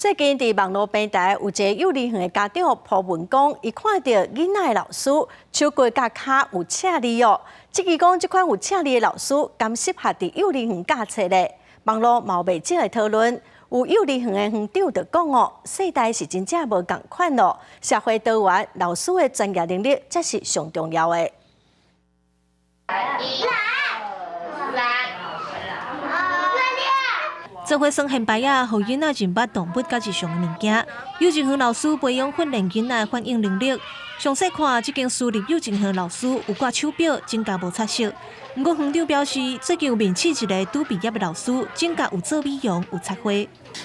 最近佇網路平台有一个幼兒園的家長 po 文講，伊看著囡仔的老師手骨佮跤有赤字哦，質疑講這款有赤字的老師敢適合佇幼兒園教冊咧？網路嘛有袂少的討論，有幼兒園的園長就講哦，世代是真正無仝款咯，社會多元，老師的專業能力才是上重要的。一、二、三、做伙耍現牌仔，予囡仔認捌動物佮日常的物件。幼稚園老師培養訓練囡仔的反應能力。詳細看，這間私立幼稚園老師有掛手錶，指甲無擦色。毋過園長表示，最近有面試一个拄畢業的老師，指甲有做美容，有插花。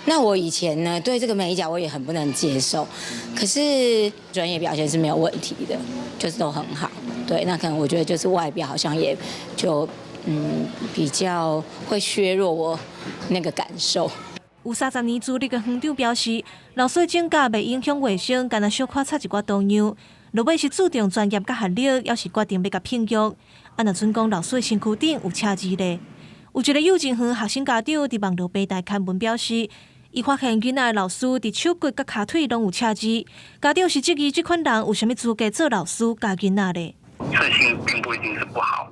那我以前呢，對這個美甲我也很不能接受，可是專業表現是沒有問題的，就是都很好。對，那可能我覺得就是外表好像也就比較會削弱我那個感受。有30年資歷的園長表示，老師指甲袂影響衛生，干焦小可插一寡圖樣。落尾是注重專業佮學歷，猶是決定欲共聘用。啊，若準講老師的身軀頂有赤字咧。有一个幼稚園學生家長佇網路平台刊文表示，伊發現囡仔的老師佇手骨佮跤腿攏有赤字，家長是質疑這款人有啥物資格做老師教囡仔咧？刺青並不一定是不好，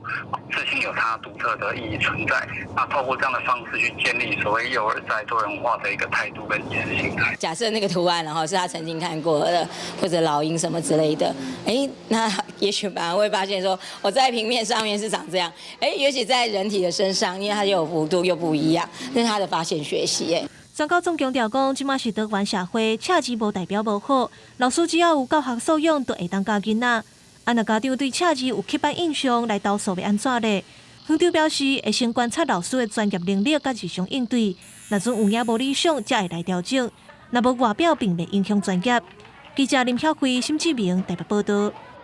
刺青有它獨特的意義存在。那透過這樣的方式去建立所謂幼兒在多元化的一個態度跟意識形態。假設那個圖案，然後是他曾經看過的，或者老鷹什麼之類的，哎，那也許反而會發現說，我在平面上面是長這樣，哎，也許在人體的身上，因為它有幅度又不一樣，那是他的發現學習。哎，專家總強調講，這馬是多元社會，赤字無代表無好，老師只要有教學素養，就會當教囡仔。啊，若家長對赤字有刻板印象來投訴欲按怎咧？園長表示會先觀察老師的專業能力佮日常應對，若準有影無理想，才會來調整。若無外表並袂影響專業。記者林曉慧、沈志明台北報道。